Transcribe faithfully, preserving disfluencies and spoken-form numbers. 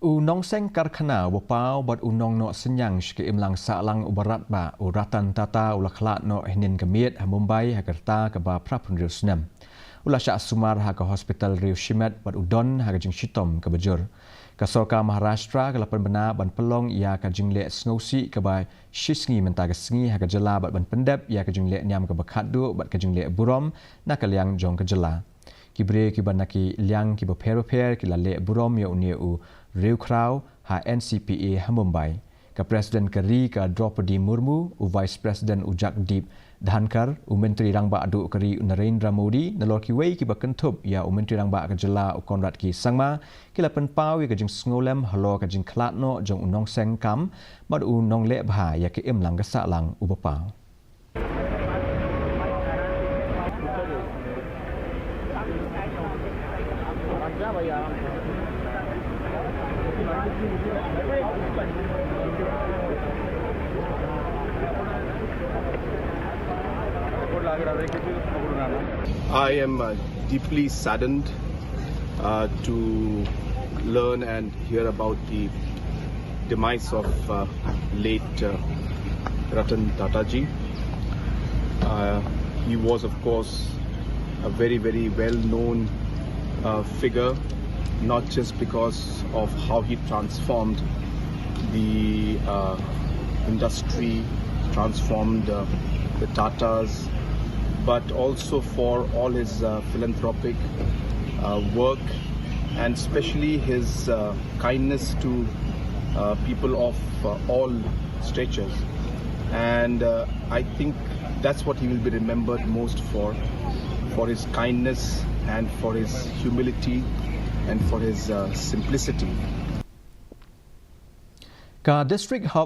U nongseng karkhana uba paw bad u nongnoh synñiang sha ka imlang sahlang uba radbah, u Ratan Tata, u la khlad noh hynnin ka miet ha Mumbai ha ka rta kaba phra phew hynriew snem. U la shah sumar ha ka hospital riew shimet bad u don ha ka jingshitom kaba jur. Ka sorkar Maharashtra ka la pynbna ban pynlong ïa ka jingleh sngewsih kaba shisngi mynta ka sngi ha ka jylla bad ban pyndep ïa ka jingleh niam kaba khatduh bad ka jingleh burom na ka liang jong ka jylla. Ki briew kiba na ki liang kiba pher bapher ki la leh burom ïa une u riewkhraw ha N C P A ha Mumbai. Ka President ka ri ka Droupadi Murmu, u Vice President u Jagdeep Dhankhar, u Myntri Rangbah Duh ka ri u Narendra Modi, nalor kiwei kiba kynthup ïa u Myntri Rangbah ka jylla u Conrad K Sangma, ki la pynpaw ïa ka jingsngewlem halor ka jingkhlad noh jong u nongseng kam bad u nongleh bha ïa ka imlang ka sahlang uba paw. I am uh, deeply saddened uh, to learn and hear about the demise of uh, late uh, Ratan Tata ji. Uh, he was, of course, a very, very well known uh, figure, not just because of how he transformed the uh, industry, transformed uh, the Tatas, but also for all his uh, philanthropic uh, work and especially his uh, kindness to uh, people of uh, all statures. And uh, I think that's what he will be remembered most for, for his kindness and for his humility and for his uh, simplicity. Ka District Hub